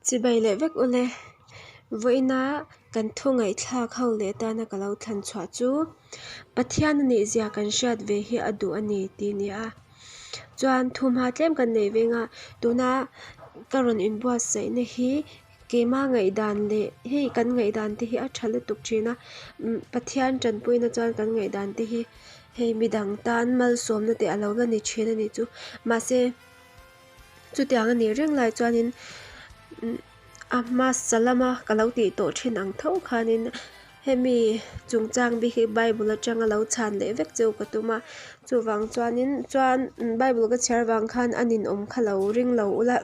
Chibai leh vek ule. Vawiina kan thu ngaihthlak ho leh tana ka lo thlan chhuah chu Pathian a nih zia kan hriat ve hi a duh a ni tih a ni a. Chuan thu hma tlem kan nei veng a, tuna ka rawn inbuatsaihna hi keima ngaihdan leh hei kan ngaihdan te hi a tha lutuk thin a. Pathian tanpuina chuan kan ngaihdan te hi hei midang tan malsawmna te a lo la ni thin a nih chu. Mahse. Chutiang a nih reng lai chuanin a hmasa lama ka lo tih tawh thin ang tho khanin hemi chungchang bik hi bible atanga lo chhan leh vek cheu ka tum a chuvang chuanin chuan bible ka chhiar vang khan a ninawm kha lo ring lo ula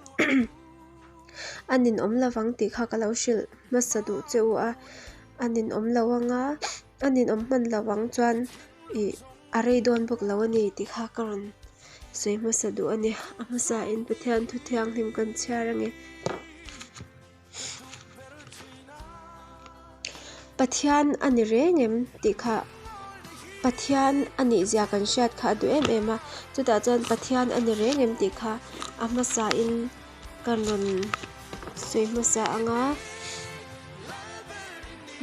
a ninawm lovang tih kha ka lo hrilh hmasa duh che u a a ninawm lo anga a ninawm hman lo ang chuan ih a rei dawn bawk lo a ni tih kha ka rawn. Sawi hmasa duh a ni. A hmasain Pathian thu thianghlim kan chhiar ange. Pathian a ni reng em tih kha Pathian a nih zia kan hriat kha a duh em em a. Chutah chuan Pathian a ni reng em tih kha a hmasain kan rawn sawi hmasa ang a.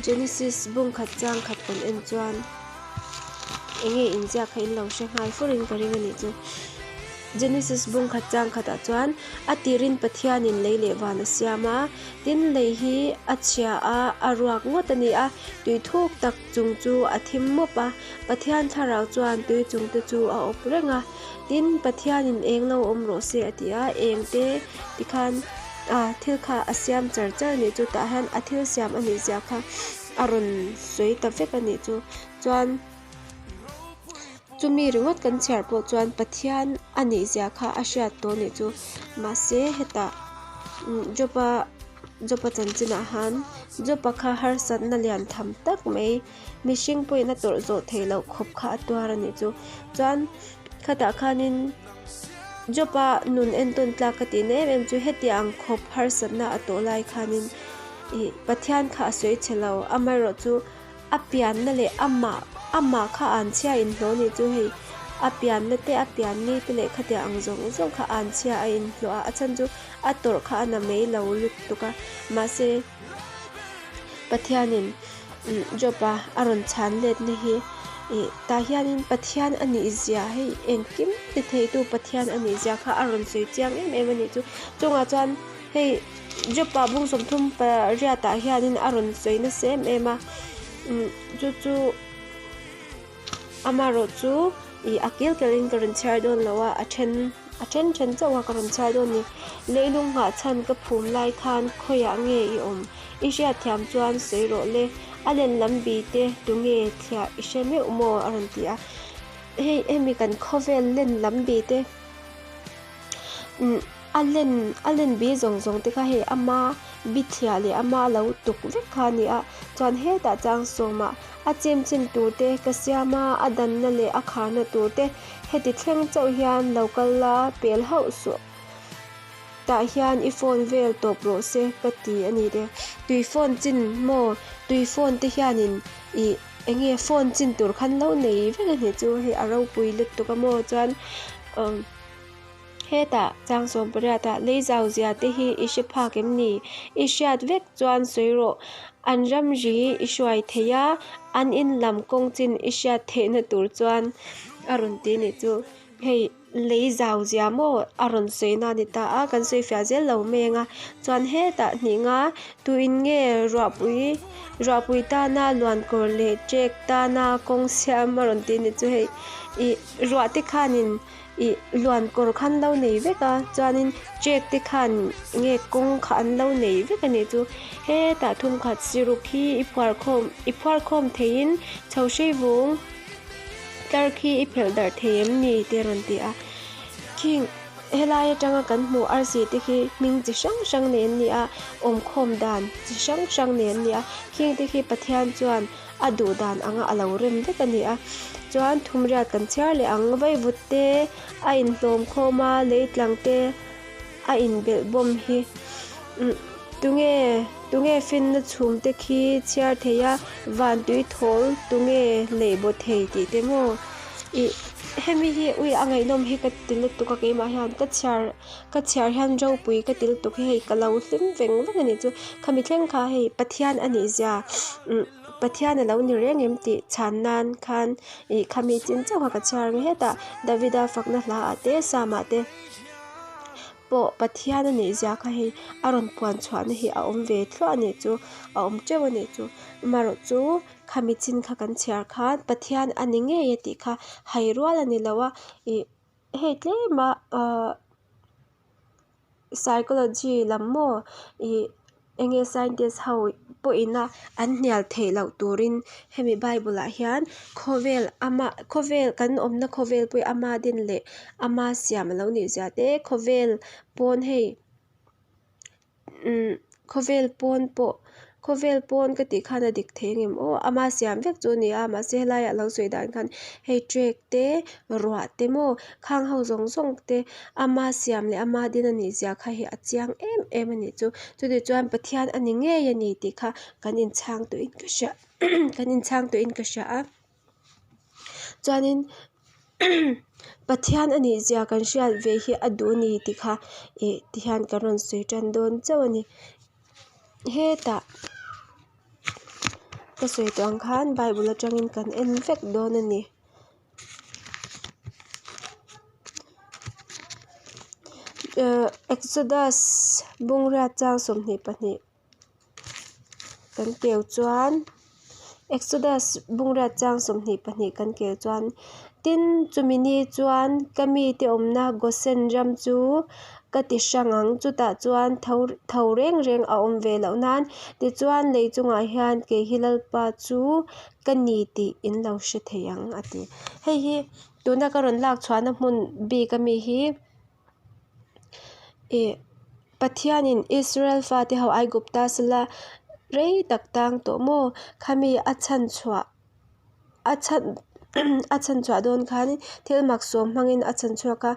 Genesis bungkhat chang khat kan en chuan eng nge inziak kha in lo hre nghal fur in ka ring a nih chu. Genesis bungkhat chang khatah chuan a tirin Pathianin lei leh van a siam a, tin lei hi a chhia a, a ruak ngawt a ni a, tui thuk tak chung chu a thim mawp a, Pathian thlarau chuan tui chung te chu a awp reng a. Tin, Pathianin eng lo awm rawh se a ti a, eng te tikhan a thil kha a siam char char a nih chu tah hian a thil siam a nih zia kha a rawn sawi ta vek a nih chu. Chuan chumi ringawt kan chhiar pawh chuan Pathian a nih zia kha a hriat tawh a nih chu. Mahse hetah Job-a Job-a chanchinah han Job-a kha harsatna lian tham tak mai Mihring pawhin a tawrh zawh theih loh khawp kha a tuar a nih chu. Chuan khatah khanin Job-a nun entawn tlak ka tihna em em chu hetiang khawp harsatna a tawh lai khanin ih Pathian kha a sawi chhe lo. Amaherawhchu a pianna leh amah amah kha an chhia inhlawh a nih chu hei a pianna te a pian ni te leh khatiang ang zawng zawng kha an chhia a inhlawh a, a chhan chu a tawrh kha a na mai lo lutuk a. Mahse Pathianin Job-a a rawn chhan letna hi ih tah hianin Pathian a nih zia hei engkim ti theitu Pathian a nih zia kha a rawn sawi chiang em em a nih chu. Chungah chuan hei Job-a bung 30 pariatah hianin a rawn sawi nasa em em a chu chu amaherawh chu ih a kil kelin ka rawn chhiar dawn lo a a then a then then chauh a ka rawn chhiar dawn a ni. Leilung nghah chhan ka phum lai khan khawiah nge i awm? I hriatthiam chuan sawi rawh le, a len lam bi te tunge thliah i hre meuh maw? a rawn ti a. Hei hemi kan khawvel len lam bi te umm a len a len bi zawng zawng te kha hei ama bi thliah leh ama lo tuk vek kha a ni a chuan hetah chang sawmah a chim chin tur te ka siam a a danna leh a kharna tur te heti thleng chauh hian lo kal la pel hauh suh. Tah hian i phone vel tawp rawh se ka ti a ni te. Tui phone chin maw? Tui phone te hianin ih eng nge phone chin tur khan lo nei vek a ni chu hei a ropui lutuk a maw chuan umm hetah chang 18 ah lei zau zia te hi i hre phak em ni? I hriat vek chuan sawi rawh an ramri i hruai thei a an in lam kawng chin i hriat theihna tur chuan a rawn ti a nih chu hei. Lei zau zia maw a rawn sawi na a ni ta a, kan sawi fiah zel lo mai ang a, chuan hetah hnih nga tuin nge ruahpui ruahpui tana luankawr leh trek tana kawng siam a rawn ti a ni chu hei ih ruah te khanin ih luankawr kha an lo nei vek a chuanin trek te khan nge kawng kha an lo nei vek a nih chu hetah thumkhat siruk hi i phuar khawm i phuar khawm theiin chho hrei vung. Tlar khi i phelh darh thei em ni te a rawn ti a khing helai atanga kan hmuh arsi te khi hming chi hrang hrang nei an ni a awmkhawm dan chi hrang hrang nei an ni a khing te khi Pathian chuan a duh dan anga a lo rem vek a ni a chuan thumriat kan chhiar leh ang vaivut te a inhlawm khawm a lei tlang te a inbelh bawm hi umm tunge tunge finna chhum te khi chhiar thei a van tui thawl tunge lei baw thei tih te maw. Ih hemi hi ui a ngaihnawm hi ka ti lutuk a keimah hian ka chhiar ka chhiar hian ropui ka ti lutuk hi hei ka lo hlim veng veng a nih chu khami thleng kha hei Pathian a nih zia umm Pathian a lo ni reng em tih chhan nan khan ih khami chin chauh kha ka chhiar ang hetah Davida fakna hla ah te Psalm ah te pawh Pathian a nih zia kha hei a rawn puan chhuahna hi a awm ve thluah a nih chu a awm teuh a nih chu amaherawhchu Khami chin kha kan chhiar khan Pathian a ni ngei e tih kha hai rual a ni lo a, ih hei tlema ahh psychology lam maw ih eng nge scientist ho pawhin a an hnial theih loh turin hemi bible ah hian khawvel ama khawvel kan awmna khawvel pawh hi ama din leh ama siam a lo nih zia te khawvel pawn hei. Umm khawvel pawn pawh khawvel pawn ka tih khan a dik thei ang em aw ama siam vek chu a ni a mahse helaiah a lo sawi dan khan hei trek te ruah te maw khang ho zawng zawng te ama siam leh ama din a nih zia kha hi a chiang em em a nih chu chuti chuan Pathian a ni ngei a ni tih kha kan inchhang tawhin ka hria kan inchhang tawhin ka hria a. Chuanin Pathian a nih zia kan hriat ve hi a duh a ni tih kha ih ti hian kan rawn sawi tan dawn chauh a ni. Hetah ka sawi tawh ang khan bible atangin kan en vek dawn a ni. Ehh Exodus bungrua chang 22. Kan keu chuan Exodus bungrua chang 22 kan keu chuan tin chumi ni chuan ka mite awmna Gosen ram chu ka ti hrang ang chutah chuan tho tho reng reng a awm ve loh nan tichuan lei chungah hian kei hi Lalpa chu ka ni tih in lo hre thei ang a ti. Hei hi tuna ka rawn lak chhuahna hmun bik ami hi. Ih Pathianin Israel fate ho Aigupta sela rei tak tang tawh maw? Khami a chhan chhuah a chhan a chhan chhuah dawn khan thil mak sawm hmangin a chhan chhuak a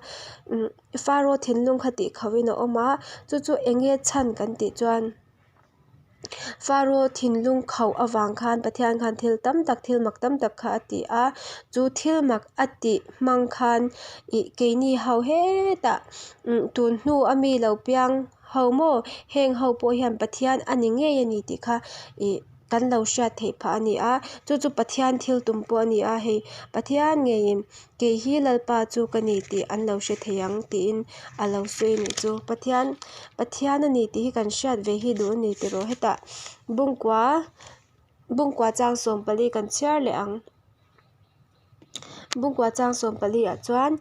umm Pharaoh thinlung kha tih khauhin a awm a chu chu eng nge chhan kan tih chuan. Pharaoh thinlung khauh avang khan Pathian khan thil tam tak thil mak tam tak kha a ti a, chu thil mak a tih hmang khan ih keini ho hetah tun hnu a mi lo piang ho maw heng ho pawh hian Pathian a ni ngei a ni tih kha ih kan lo hriat theih phah a ni a, chu chu Pathian thil tum pawh a ni a hei Pathian ngeiin Kei hi Lalpa chu ka ni tih an lo hre thei ang tiin a lo sawi a nih chu. Pathian Pathian a ni tih hi kan hriat ve hi duh a ni tiraw hetah bungkua bungkua chang 14 kan chhiar leh ang. Bungkua chang 14 ah chuan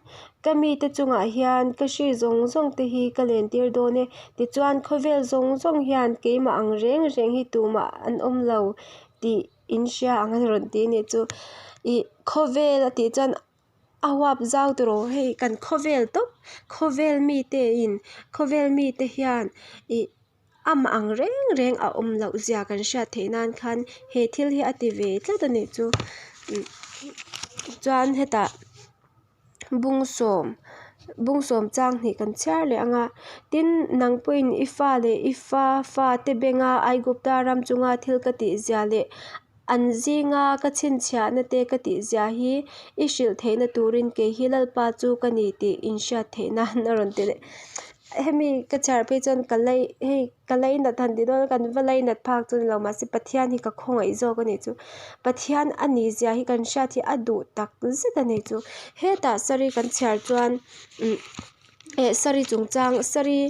ka mite chungah hian ka hri zawng zawng te hi ka len tir dawn e tichuan khawvel zawng zawng hian keimah ang reng reng hi tumah an awm lo tih in hria ang a rawn ti a nih chu ih khawvel a tih chuan a huap zau tawh hei kan khawvel tawp khawvel mite in khawvel mite hian ih amah ang reng reng a awm loh zia kan hriat theih nan khan he thil hi a ti ve tlat a nih chu chuan hetah. Bung sawm bung sawm chang hnih kan chhiar leh ang a tin nang pawhin i fa leh i fa fa te benga Aigupta ram chunga thil ka tih zia leh an zinga ka chhinchhiahna te ka tih zia hi i hrilh theihna turin kei hi Lalpa chu ka ni tih in hriat theih nan a rawn ti leh. Hemi ka chhiar phei chuan ka lei hei ka leinat han ti dawn a kan va leinat phak chu ni lo mahse Pathian hi ka khawngaih zawk a nih chu Pathian a nih zia hi kan hriat hi a duh tak zet a nih chu hetah saree kan chhiar chuan umm eh saree chungchang saree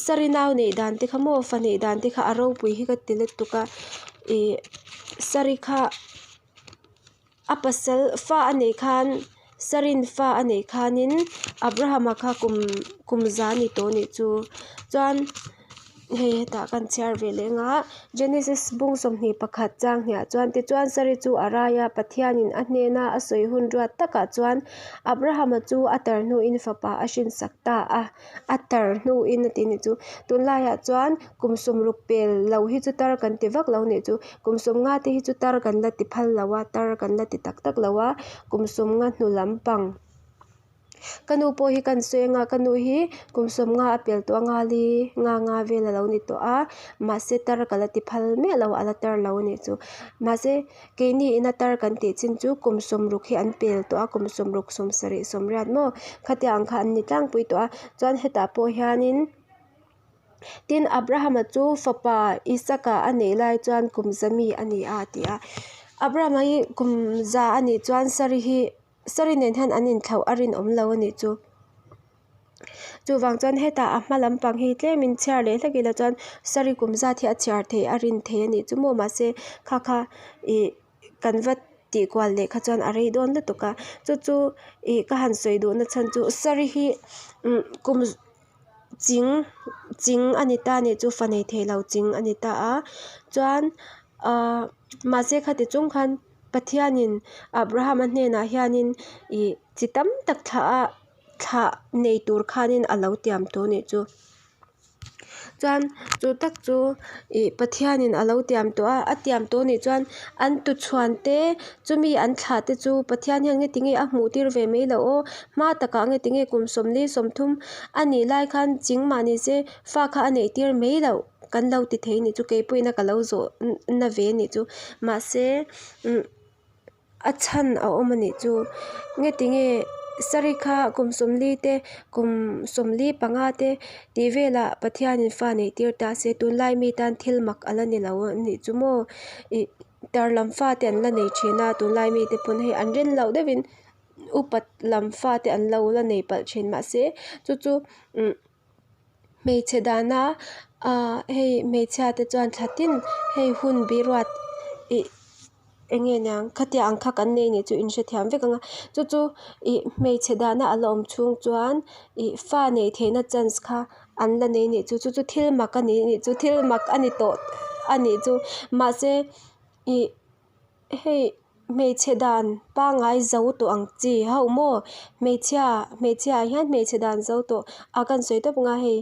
saree nau neih dan te kha maw fa neih dan te kha a ropui hi ka ti lutuk a ih saree kha. A pasal fa a neih khan Sarin fa a neih khanin Abrahama kha kum kum za a ni tawh a nih chu. Chuan hei hetah kan chhiar ve leh anga Genesis bung 21 chang hniah chuan tichuan Sari chu a rai a, Pathianin a hnena a sawi hun ruat takah chuan Abrahama chu a tar hnuin fapa a hrinsak ta a. A tar hnuin a ti nih chu. Tunlaiah chuan kum 60 pel lo hi chu tar kan ti vak lo nih chu. Kum 50 te hi chu tar kan la ti phal lo a, tar kan la ti tak tak lo a, kum 50 hnu lampang Ka nu pawh hi kan sawi anga ka nu hi kum sawmnga a pel tawh a nga li nga nga vel a lo ni tawh a mahse tar ka la ti phal miah lo a la tar lo a nih chu mahse keini ina tar kan tih chin chu kum sawmruk hi an pel tawh a kum sawmruk sawmsarih sawmriat maw khatiang ang kha an ni tlangpui tawh a chuan hetah pawh hianin. Tin, Abrahama chu fapa Isaka a neih lai chuan kum za mi a ni a, a ti a. Abrahama hi kum za a nih chuan Sari hi Sari nen hian an inthlauh a rinawm lo a nih chu. Chuvang chuan hetah a hma lampang hi tlemin chhiar leh hlek ila chuan Sari kum zat hi a chhiar theih a rin theih a nih chu maw mahse kha kha ih kan va tih kual leh kha chuan a rei dawn lutuk a. Chu chu ih ka han sawi duhna chhan chu Sari hi umm kum. Ching ching a ni ta a nih chu fa nei thei lo ching a ni ta a chuan ahh mahse khati chung khan Pathianin Abraham-a hnenah hianin ih chi tam tak thlah a thlah nei tur khanin a lo tiam tawh a nih chu. Chuan chu tak chu ih Pathianin a lo tiam tawh a, a tiam tawh anih chuan an tuchhuan te chumi an thlah te chu Pathian hian nge tinge a hmuh tir ve mai loh aw hma takah nge tinge kum sawmli sawmthum a nih lai khan ching mah ni se fa kha a neih tir mai loh kan lo ti thei anih chu keipawhin a ka lo zawh na ve anih chu mahse umm. A chhan a awm a nih chu. Nge tinge saree kha kum sawmli te kum sawmli panga te tih velah Pathianin fa neih tir ta se tunlai mi tan thil mak a la ni lo a nih chu maw. Ih tar lam fa te an la nei thin a tunlai mi te pawn hei an rin loh deuhin upat lam fa te an lo la nei palh thin mahse chu chu umm. Hmeichhe dana ah hei hmeichhia te chuan thla tin hei hun biruat ih eng nge niang khatiang ang kha kan nei nih chu in hrethiam vek ang a chu chu ih hmeichhe dana a la awm chhung chuan ih fa neih theihna chance kha an la nei nih chu chu chu thil mak a ni nih chu thil mak a ni tawh a nih chu mahse ih. Hei hmeichhe dan pangngai zo tawh ang chi ho maw hmeichhia hmeichhia ah hian hmeichhe dan zo tawh a kan sawi tawp anga hei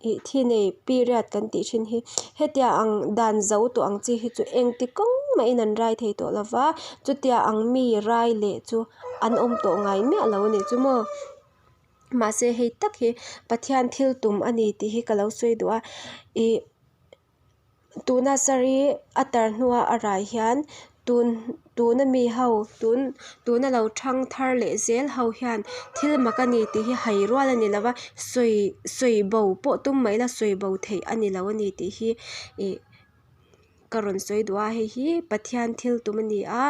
ih thi nei period kan tih thin hi hetia ang dan zo tawh ang chi hi chu engti kawng mahin an rai thei tawh lova chutia ang mi rai leh chu an awm tawh ngai miah lo a nih chu maw. Mahse hei tak hi Pathian thil tum a ni tih hi ka lo sawi duh a ih. Tuna saree a tar hnua a rai hian tun tuna mi ho tun tuna lo thang thar leh zel ho hian thil mak a ni tih hi hai rual a ni lo va sawi sawi bo pawh tum mai ila sawi bo theih a ni lo a ni tih hi ih ka rawn sawi duh a hei hi Pathian thil tum a ni a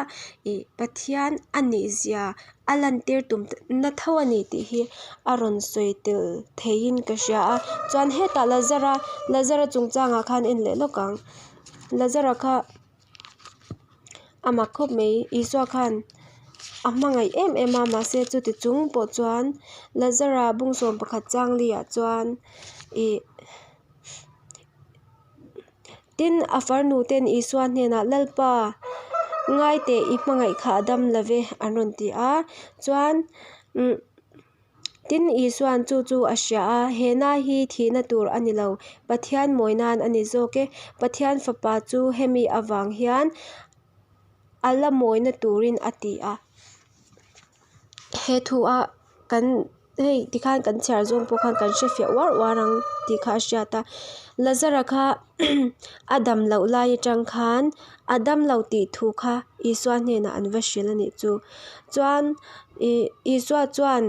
ih Pathian a nih zia a lantir tum na tho a ni tih hi a rawn sawi tel theiin ka hria a chuan hetah Lazara Lazara chungchangah khan en leh lawk ang Lazara kha a mak khawp mai Isua khan a hmangaih em em a mahse chuti chung pawh chuan Lazara bungsawm pakhat changli ah chuan ih. Tin, a farnu ten Isua hnenah, Lalpa, ngai teh i hmangaih kha a dam lo ve, an rawn ti a. Chuan, umm, tin, Isua'n chu chu a hria a, He na hi thihna tur a ni lo, Pathian mawi nan a ni zawk e. Pathian Fapa chu hemi avang hian a la mawina turin a ti a. He thu a kan hei tikhan kan chhiar zawng pawh khan kan hre fiah uar uar ang tih kha a hriat a Lazara kha a dam loh lai atang khan a dam lo tih thu kha Isua hnenah an va hrilh a nih chu chuan ih Isua chuan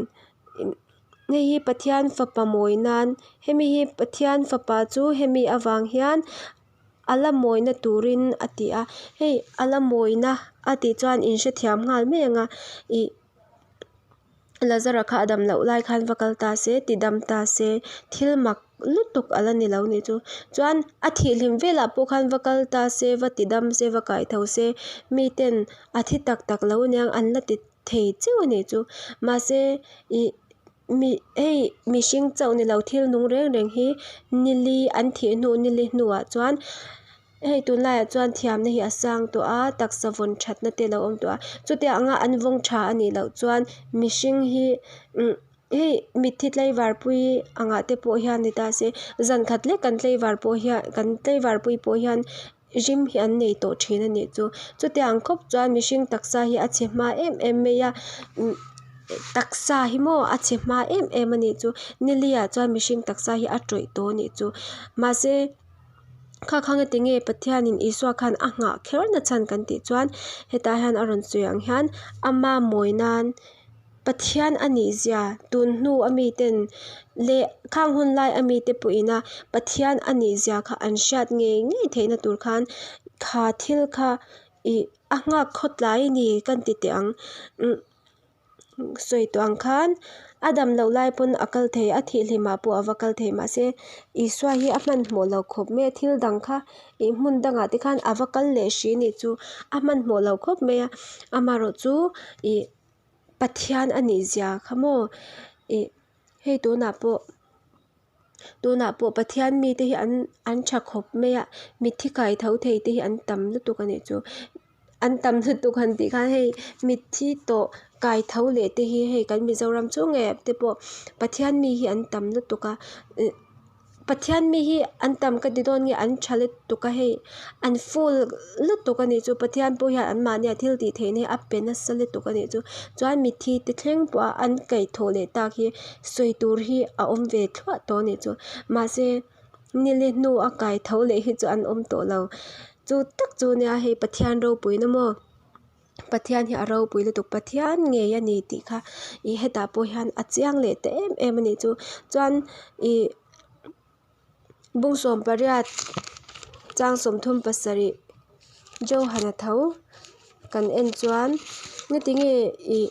hei hi Pathian fapa mawi nan hemi hi Pathian fapa chu hemi avang hian. A la mawina turin a ti a, hei a la mawina a tih chuan in hrethiam nghal mai ang a, ih Lazara kha a dam loh lai khan va kal ta se ti dam ta se thil mak lutuk a la ni lo nih chu. Chuan a thih hlim velah pawh khan va kal ta se va ti dam se va kai tho se miten a thi tak tak lo aniang an la ti thei chiu a nih chu mahse ih. Mi hei mihring chauh ni lo thil nung reng reng hi nili an thih hnu nili hnuah chuan hei tunlaiah chuan thiamna hi a sang tawh a taksa vawn thatna te a lo awm tawh a chutiang anga an vawng tha a nih loh chuan mihring hi umm hei mitthi tlaivar pui angah te pawh hian ni ta se zan khat lek kan tlaivar pawh hian kan tlaivar pui pawh hian rim hi an nei tawh thin a nih chu chutiang khawp chuan mihring taksa hi a chhe hma em em mai a umm. Taksa hi maw a chhe hma em em a nih chu. Nili-ah chuan mihring taksa hi a tawih tawh a nih chu. Mahse, kha kha nge tinge Pathianin Isua khan a nghah kher na chhan kan tih chuan hetah hian a rawn sawi ang hian ama mawi nan Pathian a nih zia tun hnu a miten leh khang hun lai a mite pawhin a Pathian a nih zia kha an hriat ngei ngei theihna tur khan kha thil kha ih a nghak khawtlai a ni kan ti teh ang. Sawi tawh ang khan a dam loh lai pawn a kal thei, a thih hlimah pawh a va kal thei mahse Isua hi a hmanhmawh lo khawp mai a, thil dang kha ih hmun dangah te khan a va kal leh hri nih chu a hmanhmawh lo khawp mai a, amaherawh chu ih Pathian a nih zia kha maw ih hei tunah pawh. Tunah pawh Pathian mite hi an an tha khawp mai a, mitthi kai tho thei te hi an tam lutuk a nih chu. An tam lutuk han tih khan hei mitthi tawh kai tho leh te hi hei kan Mizoram chhung ngei ah te pawh Pathian mi hi an tam lutuk a. Pathian mi hi an tam ka ti dawn nge an tha lutuk a hei an full lutuk a nih chu Pathian pawh hian an mahnia thil tih theihna hi a pe nasa lutuk a nih chu chuan mitthi te thleng pawh a an kaihthawh leh tak hi sawi tur hi a awm ve thluah tawh a nih chu mahse nili hnu a kai tho leh hi chu an awm tawh lo chu tak chu nia hei Pathian ropuina maw. Pathian hi a ropui lutuk Pathian ngei a ni tih kha ih hetah pawh hian a chiang leh ta em em a nih chu chuan ih bung sawm pariat chang sawmthum pasarih Johana tho kan en chuan ngatinge ih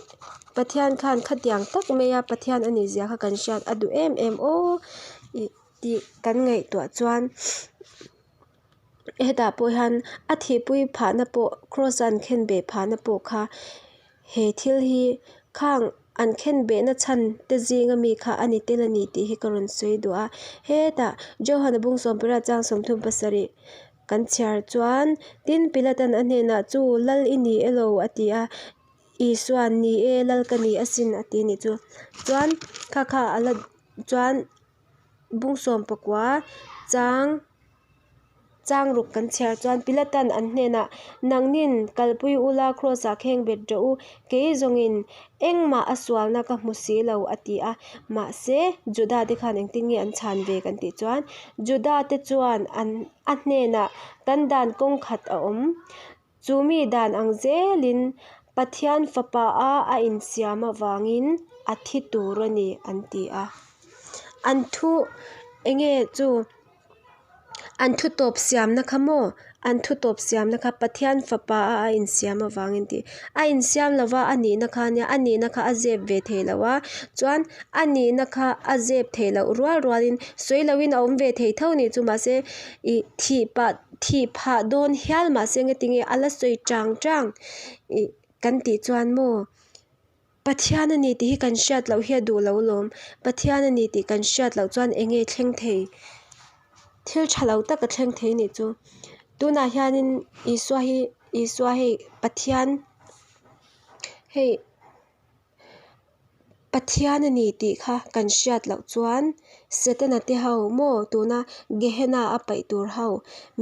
Pathian khan khatiang tak mai a Pathian a nih zia kha kan hriat a duh em em aw ih tih kan ngaihtuah chuan. Hetah pawh hian a thihpui phahna pawh cross a an khenbeh phahna pawh kha he thil hi khang an khenbehna chhan te zinga mi kha a ni tel a ni tih hi ka rawn sawi duh a. Hetah Johana bung sawmpariat chang sawmthum pasarih kan chhiar chuan tin Pilatan a hnenah chu lal i ni elo a ti a Isuan ni e lal ka ni asin a ti nih chu. Chuan kha kha a la chuan bung sawm pakua chang. Chang ruk kan chhiar chuan Pilatan an hnenah, Nangnin kalpui ula Kraws-ah kheng bet rawh u, kei zawngin engmah a sualna ka hmu si lo, a ti a. Mahse, Juda-te khan engtin nge an chhan ve kan tih chuan, Juda-te chuan an a hnenah, Kan dan kawng khat a awm. Chu mi dan ang zelin Pathian Fapa a a insiam avangin a thi tur a ni, an ti a. An thu enge chu? An thu tawp siamna kha maw? An thu tawp siamna kha Pathian Fapa a a insiam avangin tih. A insiam lova a nihna kha nia, a nihna kha a zep ve thei lo a, chuan a nihna kha a zep thei loh rual rualin sawi loin a awm ve thei tho nih chu mahse ih thih pah thih phah dawn hial mahse ngatinge a la sawi chang chang ih kan tih chuan maw Pathian a ni tih hi kan hriat loh hi a duh lo lawm Pathian a ni tih kan hriat loh chuan eng nge thleng thei thil tha lo tak a thleng thei nih chu tunah hianin Isua hi Isua hei Pathian hei. Pathian a ni tih kha kan hriat loh chuan Setana te ho maw tuna Gehenna a paih tur ho,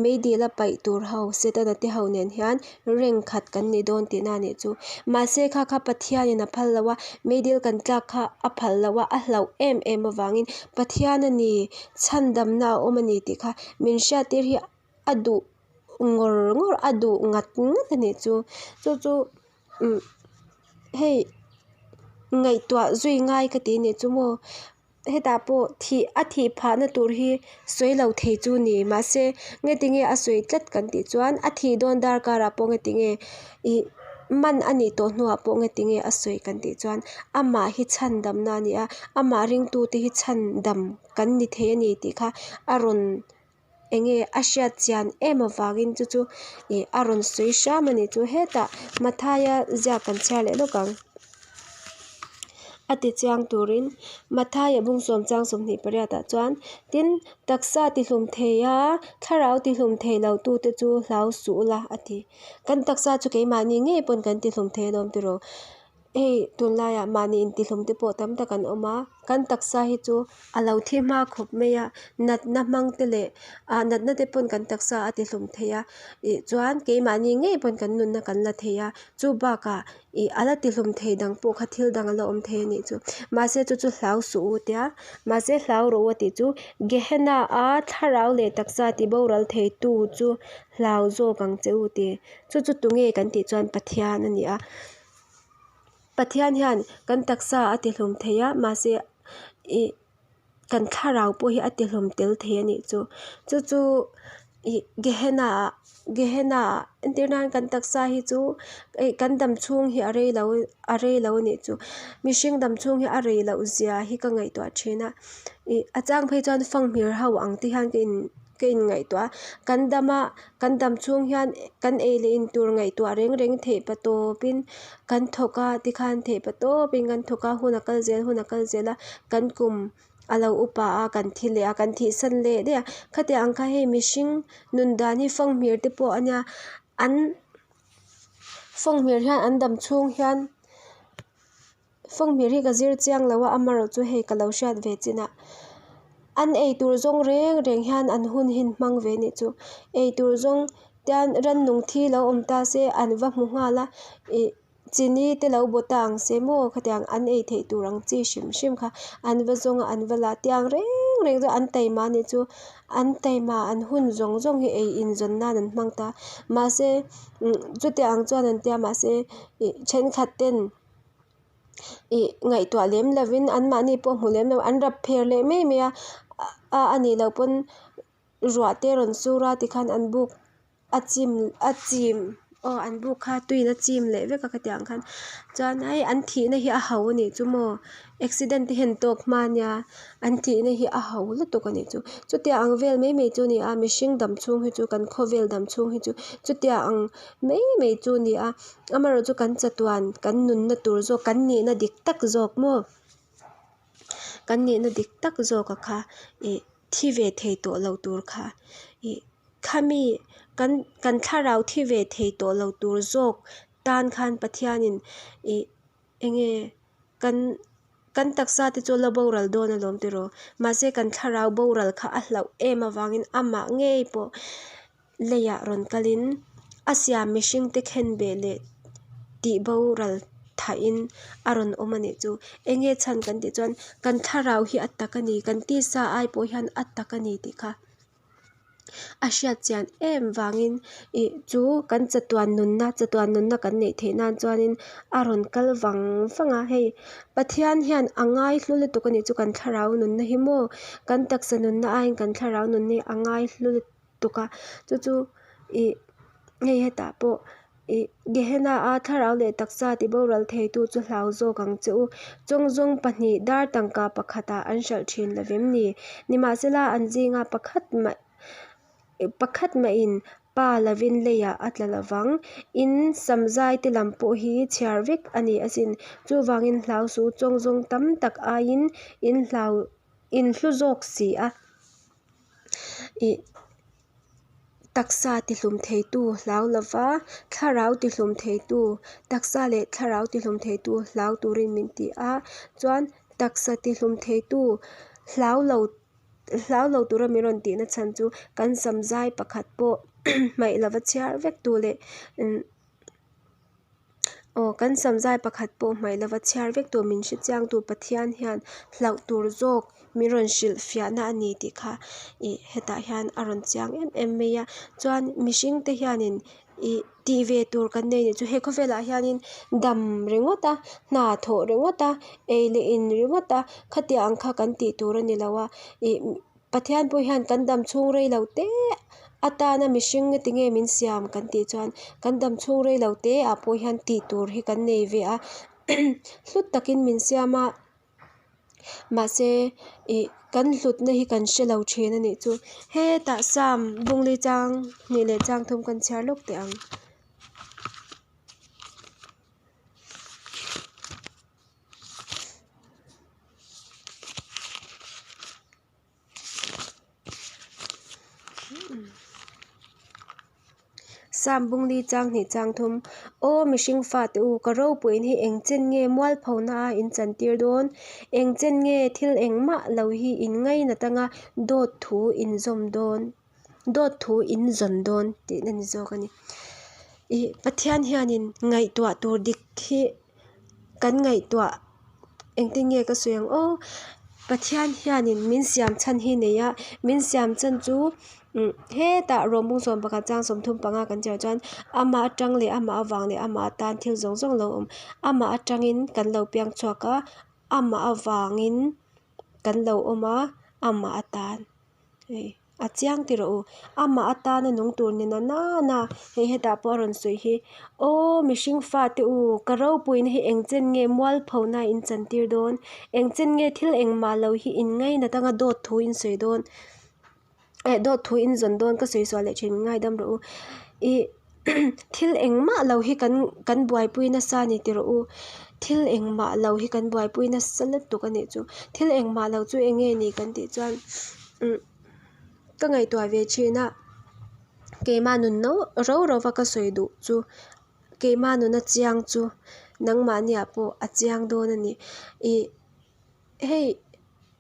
meidil a paih tur ho Setana te ho nen hian reng khat kan ni dawn tihna a nih chu. Mahse kha kha Pathianin a phal lo a, meidil kan tlak kha a phal lo a, a hlauh em em avangin Pathian a ni, chhandamna a awm a ni tih kha min hriattir hi a duh ngawr ngawr, a duh ngat ngat a nih chu. Chu chu. Umm hei ngaihtuah zui ngai ka ti nih chu maw hetah pawh thih a thih phahna tur hi sawi lo thei chu ni mahse nge tinge a sawi tlat kan tih chuan a thih dawn darkar ah pawh nge tinge ih man a nih tawh hnuah pawh nge tinge a sawi kan tih chuan amah hi chhandamna a ni a amah ringtute hi chhandam kan ni thei a ni tih kha a rawn. Enge a hriat chian em avangin chu chu ih a rawn sawi hram a ni chu hetah Mathaia ziak kan chhiar leh lawk ang a ti chiang turin Mathaia bung sawm chang sawmhnih pariat ah chuan tin taksa ti hlum thei a thlarau ti hlum thei lo tu te chu hlau suh ula a ti kan taksa chu keimahni ngei pawn kan ti hlum thei alawm tiraw. Hei tunlaiah mahni intihlum te pawh tam tak an awm a, kan taksa hi chu a lo thi hma khawp mai a, natna hmang te leh ah natna te pawn kan taksa a tihlum thei a ih chuan keimahni ngei pawn kan nunna kan la thei a, chu bakah ih a la tihlum thei dang pawh kha thil dang a la awm thei a nih chu mahse chu chu hlau suh u tia mahse hlau rawh u a tih chu Gehenna a thlarau leh taksa ti boral thei tu chu hlau zawk ang che u ti chu chu tunge kan tih chuan Pathian a ni a. Pathian hian kan taksa a tihlum thei a mahse ih kan thlarau pawh hi a tihlum tel thei a nih chu. Chu chu ih Gehenna ah Gehenna ah entir nan kan taksa hi chu ih kan dam chhung hi a rei lo a rei lo a nih chu. Mihring dam chhung hi a rei loh zia hi ka ngaihtuah thin a ih a chang phei chuan fanghmir ho ang te hian ka in. Ka inngaihtuah a, kan dam a, kan dam chhung hian kan ei leh in tur ngaihtuah reng reng theih pa tawpin kan thawk a tikhan theih pa tawpin kan thawk a, hun a kal zel hun a kal zel a, kan kum a lo upa a, kan thi leh a, kan thihsan leh daih a, khatiang ang kha hei mihring nun dan hi fanghmir te pawh a nia an fanghmir hian an dam chhung hian. Fanghmir hi ka zir chiang lo a, amaherawh chu hei ka lo hriat ve chin a, an ei tur zawng reng reng hian an hun hi an hmang ve anih chu, ei tur zawng tian rannung thi lo awm ta se an va hmu nghal a, ih chini te lo baw ta ang se maw khatiang an ei theih tur ang chi hrim hrim kha an va zawng a an va la tiang reng reng chu an taima anih chu, an taima an hun zawng zawng hi ei inzawn nan an hmang ta, mahse chutiang chuan an tia mahse ih thenkhat ten. Ih ngaihtuah lem lovin anmahni pawh hmu lem lo an rap pher leh mai mai a a a nih loh pawn ruah te rawn sur a tikhan an buk a chim a chim aw an buk kha tuiin a chim leh vek a khatiang khan chuan hei an thihna hi a ho a nih chu maw accident te hian tawk hma ania an thihna hi a ho lutuk a nih chu chutiang ang vel mai mai chu a ni a mihring dam chhung hi chu kan khawvel dam chhung hi chu chutiang ang mai mai chu a ni a. Amaherawh chu kan chatuan kan nunna tur zawk kan nihna dik tak zawk maw kan nihna dik tak zawk a kha ih thi ve thei tawh lo tur kha ih khami kan kan thlarau thi ve thei tawh lo tur zawk tan khan Pathianin ih enge kan kan taksa te chu a la boral dawn alawm tiraw mahse kan thlarau boral kha a hlauh em avangin amah ngei pawh. Leiah rawn kalin a siam mihringte khenbeh leh tih boral thahin a rawn awm a nih chu. Enge chhan kan tih chuan kan thlarau hi a tak a ni, kan tisa ai pawh hian a tak a ni tih kha a hriat chian em vangin ih chu kan chatuan nunna chatuan nunna kan neih theih nan chuanin a rawn kal vang vang a hei Pathian hian a ngaihlu lutuk a nih chu kan thlarau nunna hi maw kan taksa nunna aiin kan thlarau nunna hi a ngaihlu lutuk. tuk a chu chu ih hei hetah pawh ih Gehenna a thlarau leh taksa ti boral thei tu chu hlau zawk ang che u chawngzawng pahnih dar tangka pakhatah an hralh thin lo vem ni nimahsela an zinga pakhat mah pakhat mahin pa lovin leiah a tla lo vang in samzai te lam pawh hi chhiar vek a ni asin chuvangin hlau suh u chawngzawng tam tak aiin in hlau in hlu zawk si a. Ih taksa tihlum theitu hlau lova thlarau tihlum theitu taksa leh thlarau tihlum theitu hlau turin min ti a chuan taksa tihlum theitu hlau lo hlau lo tura min rawn tihna chhan chu kan samzai pakhat pawh hmaih lova chhiar vek tu leh Aw, kan samzai pakhat pawh hmaih lova chhiar vek tur min hre chiangtu Pathian hian hlauh tur zawk min rawn hrilh fiahna a ni tih kha ih hetah hian a rawn chiang em em mai a. Chuan mihring te hianin ih tih ve tur kan nei nih chu he khawvelah hianin dam ringawt a, hna thawh ringawt a, ei leh in ringawt a, khatiang ang kha kan tih tur a ni lo a ih Pathian pawh hian kan dam chhung rei lo te atana mihring nge tinge min siam kan tih chuan kan dam chhung rei lo te ah pawh hian tih tur hi kan nei ve a hlut takin min siam a mahse ih kan hlutna hi kan hre lo thin a nih chu hetah sam bungli chang hnih leh chang thum kan chhiar lawk teh ang. Sam bungli chang hnih chang thum, Aw mihring fate u, ka ropuiin hi eng chen nge mualphona a in chantir dawn? Eng chen nge thil engmah lo hi in ngainat anga dawt thu in zawm dawn, dawt thu in zawn dawn tihna ni zawk a ni. Ih Pathian hianin ngaihtuah tur dik hi kan ngaihtuah engtin nge ka sawi ang aw Pathian hianin min siam chhan hi nei a min siam chhan chu hetah rawng sawm pakhat chang 35 kan chhiar chuan amah atang leh amah avang leh amah atan thil zawng zawng lo awm amah atangin kan lo piang chhuak a amah avangin kan lo awm a amah atan. Hei a chiang ti rawh u amah atana nung tur ni na nana hei hetah pawh a rawn sawi hi aw mihring fate u ka ropuina hi eng chen nge mualphona in chantir dawn eng chen nge thil engmah lo hi in ngainat anga dawt thu in sawi dawn eh dawt thu in zawn dawn ka sawi sual leh thin min ngaidam rawh u ih thil engmah lo hi kan kan buaipui nasa a ni ti rawh u thil engmah lo hi kan buaipui nasa lutuk a nih chu thil engmah lo chu eng nge ni kan tih chuan umm ka ngaihtuah ve thin a keimah nun no ro ro va ka sawi duh chu keimah nuna chiang chu nangmahniah pawh a chiang dawn a ni ih hei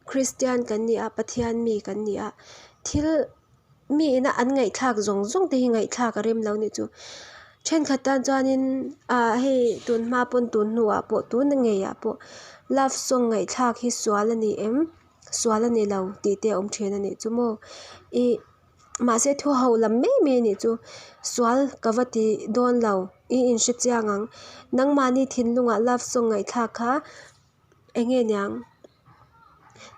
Kristian kan ni a Pathian mi kan ni a thil mi ina an ngaihthlak zawng zawng te hi ngaihthlak a rem lo nih chu thenkhat tan chuanin ah hei tun hma pawn tun hnuah pawh tun ngeiah pawh love song ngaihthlak hi sual a ni em sual a ni lo tih te a awm thin a nih chu maw ih mahse thu ho lam mai mai a nih chu sual ka va ti dawn lo i inhre chiang ang nangmahni thinlungah love song ngaihthlak kha. Eng nge niang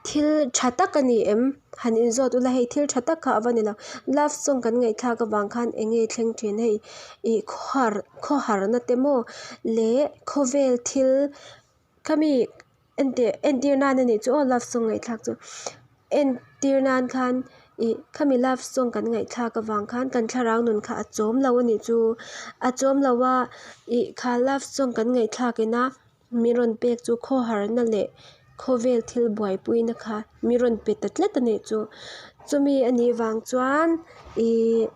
thil tha tak a ni em han inzawt ula hei thil tha tak kha a va ni lo love song kan ngaihthlak avang khan eng nge thleng thin hei ih khawhar khawharna te maw leh khawvel thil khami entir entir nan a nih chu aw love song ngaihthlak chu entir nan khan ih khami love song kan ngaihthlak avang khan kan thlarau nun kha a chawm lo a nih chu a chawm lo a ih kha love song kan ngaihthlak ina. Mi rawn pek chu khawharna leh khawvel thil buaipuina kha mi rawn pe ta tlat a nih chu. Chumi a nih vang chuan ih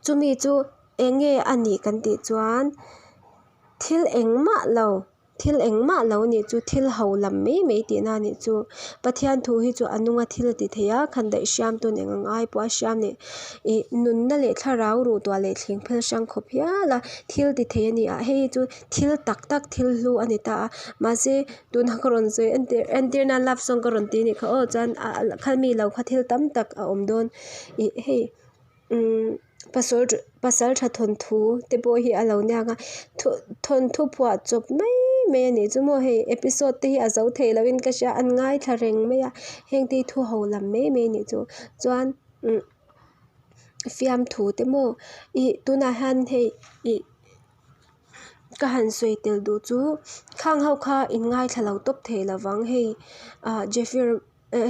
chumi chu eng nge a nih kan tih chuan thil engmah lo thil engmah lo a nih chu thil ho lam mai mai tihna a nih chu. Pathian thu hi chu a nunga thil a ti thei a, khan daih hriam tun eng ang ai pawh a hriam leh ih nunna leh thlarau ruh tuah leh thleng phel hrang khawp hial a thil ti thei a ni a hei hi chu thil tak tak thil hlu a ni ta a mahse tuna ka rawn sawi entir entir nan love song ka rawn ti a nih kha aw chuan ah khami lo kha thil tam tak a awm dawn ih hei umm pasal pasal tha thawnthu te pawh hi a lo niang a thawnthu phuah chawp mai mai a nih chu maw hei episode te hi a zo thei lo in ka hria an ngaithla reng mai a heng te hi thu ho lam mai mai a nih chu chuan umm fiamthu te maw ih tunah hian hei ih. Ka han sawi tel duh chu khang ho kha in ngaithla lo tawp thei lo vang hei ah Jeffir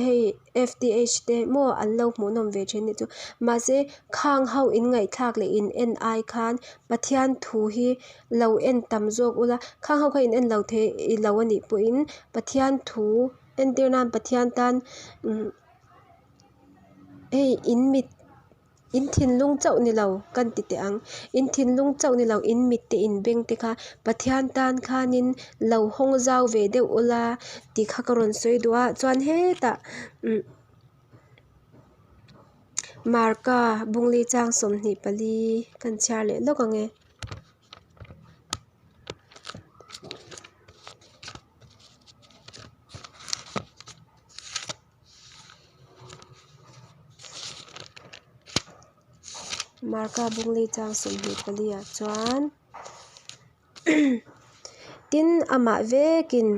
hei F_T_H te maw an lo hmuh nawm ve thin nih chu mahse khang ho in ngaihthlak leh in en ai khan Pathian thu hi lo en tam zawk ula khang ho kha in en lo thei lo a nih pawhin Pathian thu entir nan Pathian tan hei in mit. In thinlung chauh ni lo kan ti teh ang. In thinlung chauh ni lo in mit te in beng te kha Pathian tan khanin lo hawng zau ve deuh ula tih kha ka rawn sawi duh a. Chuan hetah umm Marka Bungli chang 24 kan chhiar leh lawk ang e. Marka Bungli chang 24 ah chuan tin amah vekin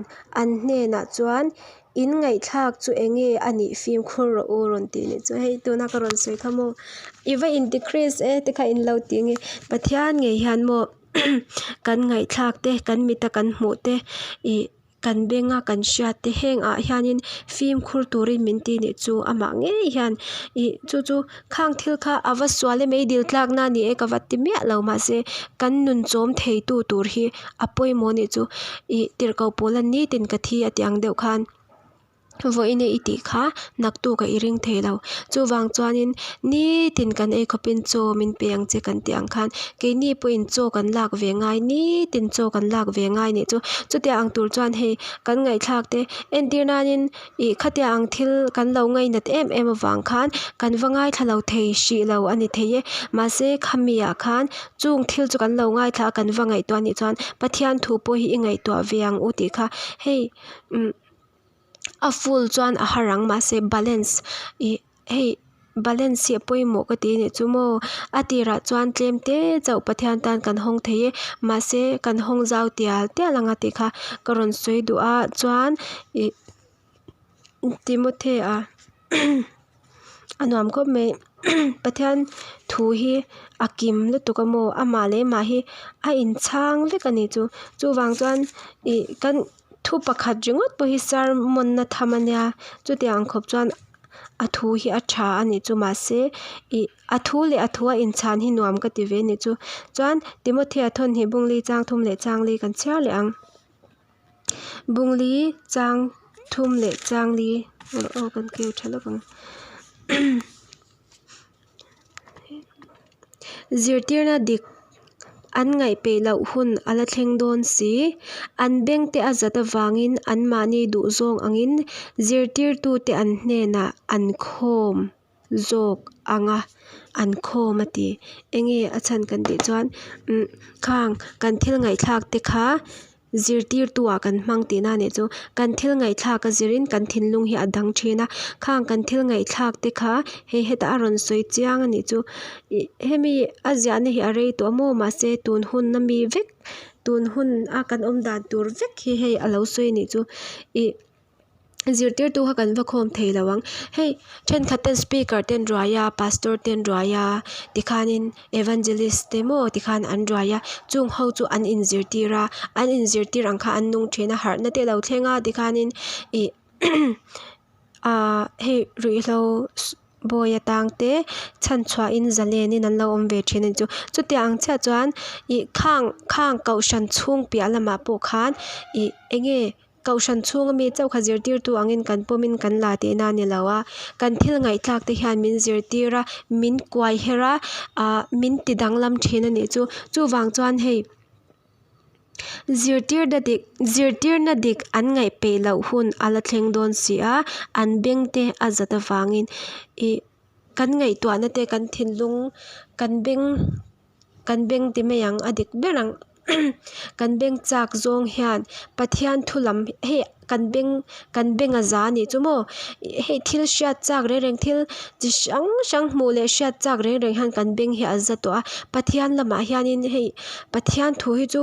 an hnenah chuan in ngaihthlak chu eng nge a nih fimkhur rawh u rawn tih nih chu hei tuna ka rawn sawi kha maw i va in decrease e te kha in lo ti nge Pathian ngei hian maw kan ngaihthlak te kan mita kan hmuh te ih. Kan benga kan hriat te heng ah hianin fimkhur turin min ti nih chu amah ngei hian ih chu chu khang thil kha a va sual em ei dil tlak na ni e ka va ti miah lo mahse kan nun chawm thei tu tur hi a pawimawh nih chu ih tirhkoh pawl a nitin ka thi a tih ang deuh khan. Vawiin i tih kha naktuk a i ring thei lo. Chuvang chuanin nitin kan ei khawpin chaw min pe ang che kan tih ang khan keini pawhin chaw kan lak ve ngai nitin chaw kan lak ve ngai nih chu. Chutia ang tur chuan hei kan ngaihthlak te entir nanin ih khatia ang thil kan lo ngainat em em avang khan kan va ngaithla lo thei hrih lo a ni thei e. Mahse khami ah khan chung thil chu kan lo ngaithla a kan va ngaihtuah anih chuan Pathian thu pawh hi i ngaihtuah ve ang u tih kha hei umm. A full chuan a har ang mahse balance ih hei balance hi a pawimawh ka ti a nih chu maw a tirah chuan tlem te chauh Pathian tan kan hawng thei e mahse kan hawng zau tial tial ang a tih kha ka rawn sawi duh a chuan ih Timothea a nuam khawp mai Pathian thu hi a kim lutuk a maw amah leh amah hi a inchhang vek a nih chu chuvang chuan ih kan. Thu pakhat ringawt pawh hi sermon na tham a nia chutiang khawp chuan a thu hi a tha a nih chu mahse ih a thu leh a thu a inchhan hi nuam ka ti ve a nih chu chuan Timothea thawn hi bungli chang thum leh chang li kan chhiar leh ang bungli chang thum leh chang li aw kan keu tha lawk ang. Zirtirna dik an ngaih peih loh hun a la thleng dawn si. An bengte a zat avangin anmahni duhzawng angin zirtirtute an hnenah an khawm zawk ang a, an khawm a ti. Enge a chhan kan tih chuan umm khang kan thil ngaihthlak te kha Zirtirtu ah kan hmang tihna nih chu kan thil ngaihthlak a zirin kan thinlung hi a dang thin a, khang kan thil ngaihthlak te kha hei hetah a rawn sawi chiang a nih chu ih hemi a ziahna hi a rei tawh a maw mahse tun hun a mi vek tun hun a kan awm dan tur vek hi hei a lo sawi a nih chu ih. Zirtirtu kha kan va khawm thei lo ang. Hei thenkhat ten speaker ten ruai a pastor ten ruai a tikhanin evangelist te maw tikhan an ruai a chung ho chu an inzirtir a an inzirtir ang kha an nung thin a harhna te a lo thleng a tikhanin ih ah hei ruihhlo Bawi atang te chhanchhuahin zalenin an lo awm ve thin a ni chu. Chutiang ang chiah chuan ih khang khang kohhran chhung piah lamah pawh khan ih eng nge kohhran chhunga mi chauh kha zirtirtu angin kan pawmin kan la tihna a ni lo a, kan thil ngaihthlak te hian min zirtir a, min kuai her a, ah min ti danglam thin a nih chu. Chuvang chuan hei. Zirtirna dik zirtirna dik an ngaih peih loh hun a la thleng dawn si a, an beng te a zat avangin ih kan ngaihtuahna te kan thinlung kan beng kan beng ti mai ang a dik ber ang kan beng chak zawng hian Pathian thu lam hei kan beng kan beng a za a nih chu maw hei thil hriat chak reng reng thil chi hrang hrang hmuh leh hriat chak reng reng hian kan beng hi a za tawh a Pathian lamah hianin hei Pathian thu hi chu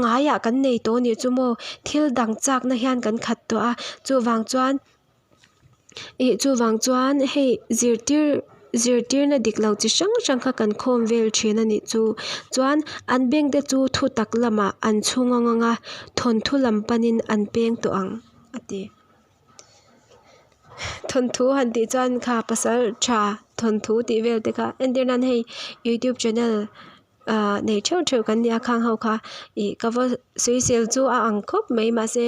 ngaiah kan nei tawh a nih chu maw thil dang chakna hian kan khat tawh a chuvang chuan. Ih chuvang chuan hei zirtir zirtirna dik lo chi hrang hrang kha kan khawm vel thin a nih chu. Chuan an beng te chu thu tak lamah an chhung ang ang a, thawnthu lam panin an peng tawh ang a ti. Thawnthu han tih chuan kha pasal tha thawnthu tih vel te kha entir nan hei youtube channel Ahh nei theuh theuh kan nia khang ho kha ih ka va sawisel chu a ang khawp mai mahse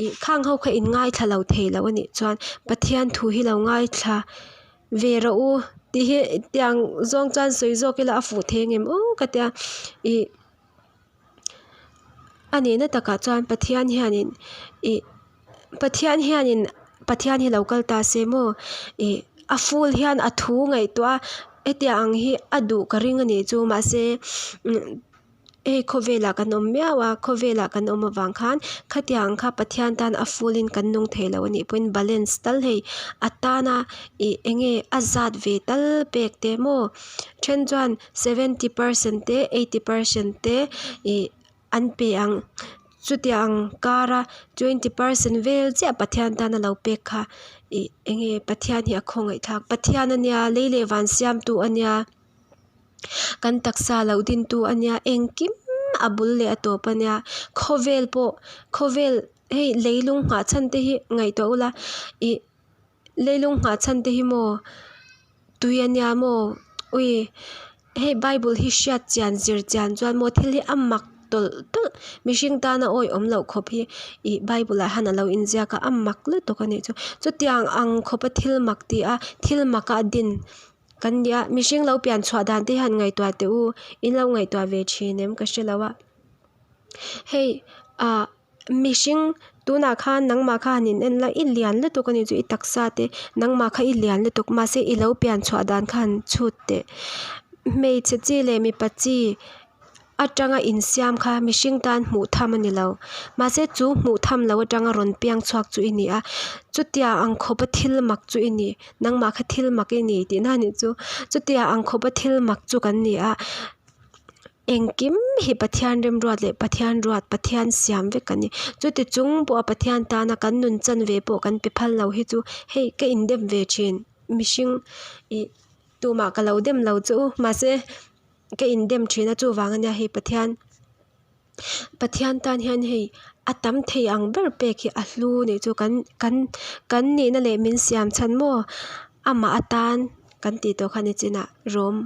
ih khang ho kha in ngaithla lo thei lo a nih chuan Pathian thu hi lo ngaithla ve rawh u tih hi tiang zawng chuan sawi zawk ila a fuh thei ang em aw ka tia ih a nihna takah chuan Pathian hianin ih Pathian hianin Pathian hi lo kal ta se maw ih a full hian a thu ngaihtuah a hetiang ang hi a duh ka ring a nih chu mahse hei khawvelah kan awm miau a khawvelah kan awm avang khan khatiang kha Pathian tan a full in kan nung thei lo a nih pawhin balance tal hei a tana ih eng nge a zat ve tal pek te maw then chuan seventy percent te eighty percent te ih. An pe ang. Chutiang kara 20 percent vel chiah Pathian tana lo pek kha ih eng nge Pathian hi a khawngaih thlak. Pathian a nia, lei leh van siamtu a nia, kan taksa lo dintu a nia, engkim a bul leh a tawp a nia. Khawvel pawh khawvel hei leilung nghah chhan te hi ngaihtuah ula ih leilung nghah chhan te hi maw tui a nia maw ui hei bible hi hriat chian zir chian chuan maw thil hi a mak. tawlh tawlh mihring tana awihawm loh khawp hi ih bible ah hian a lo inziak a a mak lutuk a nih chu chutiang ang khawpa thil mak ti a thil maka a din kan nia mihring lo pian chhuah dan te hian ngaihtuah teh u in lo ngaihtuah ve thin em ka hre lo a hei ah mihring tunah khan nangmah kha han in en la i lian lutuk a nih chu i taksa te nangmah kha i lian lutuk mahse i lo pian chhuah dan kha han chhut teh hmeichhe chi leh mipa chi atanga insiam kha mihring tan hmuh tham a ni lo mahse chu hmuh tham loh atanga rawn piang chhuak chu i ni a chutia ang khawpa thil mak chu i ni nangmah kha thil mak i ni tihna a nih chu chutia ang khawpa thil mak chu kan ni a engkim hi Pathian remruat leh Pathian ruat Pathian siam vek kan ni chuti chung pawha Pathian tana kan nun chan ve pawh kan pe phal lo hi chu hei ka indem ve thin mihring ih tumah ka lo dem lo chu mahse. Ka indem thin a chuvang ania hei Pathian Pathian tan hian hei a tam thei ang ber pek hi a hlu nih chu kan kan kan nihna leh min siam chhan maw amah atan kan tih tawh kha nichinah rawm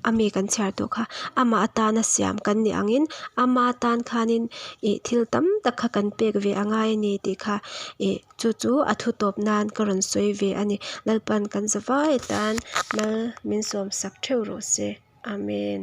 a mi kan chhiar tawh kha amah atana siam kan nih angin ama tan khanin ih thil tam tak kha kan pek ve a ngai a ni tih kha ih chu chu a thu tawp nan ka rawn sawi ve a ni Lalpan kan zavai atan mal min sawm sak theuh rawh se. Amen.